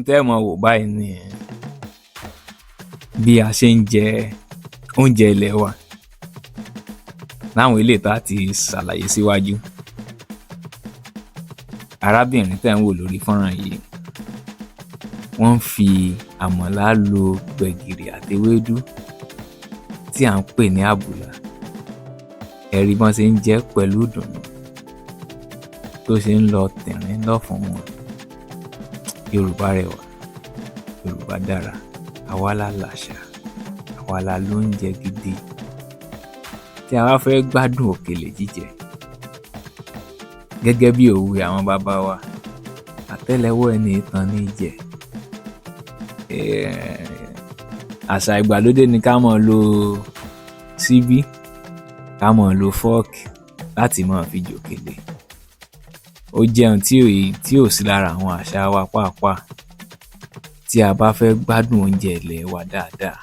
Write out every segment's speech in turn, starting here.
N tẹ́ ẹ máa wò báyìí ni bí a ṣe ń jẹ oúnjẹ ilẹ̀ wa láwọn eléyìí tá a ti ṣàlàyé síwájú. Arábìnrin tẹ́ ẹ̀ ń wò lórí fọ́nrán yìí, wọ́n ń fi àmàlà lo gbẹ̀gìrì àti ewédú tí à ń pè ní àbùlà. Ẹ rí bọ́n ṣe ń jẹ ẹ́ pẹ̀lú ìdùnnú, tó ṣe ń lọ tìnrín lọ́fun wọn. Yorùbá rẹwà, Yorùbá dára, àwa la làṣà, àwa la lóúnjẹ gidi. Tí a bá fẹ́ gbádùn òkèlè jíjẹ, gẹ́gẹ́ bí òwe àwọn bàbá wa, àtẹ́lẹwọ́ ẹni è tan ní í jẹ. Àṣà ìgbàlódé ni ká máa lo ṣíbí, ká máa lo fọ́ọ̀kì láti máa fi jòkèlè. Ó jẹ́ ohun tí ò sí lára àwọn àṣà wa pàápàá. Tí a bá fẹ́ gbádùn oúnjẹ ilẹ̀ wa dáadáa,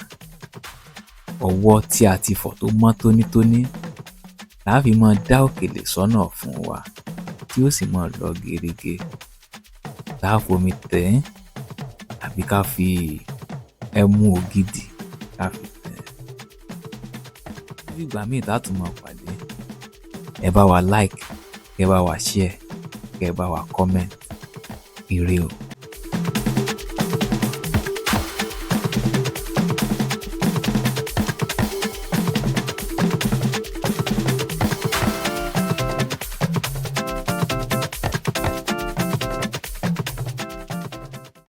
ọwọ́ tí a ti fọ̀ tó mọ́ tónítóní là á fi máa dá òkèlè sọ́nà ọ̀fun wa, tí ó sì máa lọ gerege. Tá á fomi tẹ̀ ẹ́ àbí ká fi ẹmu ògidì ká fi tẹ̀ ẹ́. Títí ìgbà míì tá tún máa pàdé, ẹ bá wa like, kẹ́ bá wa share, kẹ́ bá wa comment. Ire o.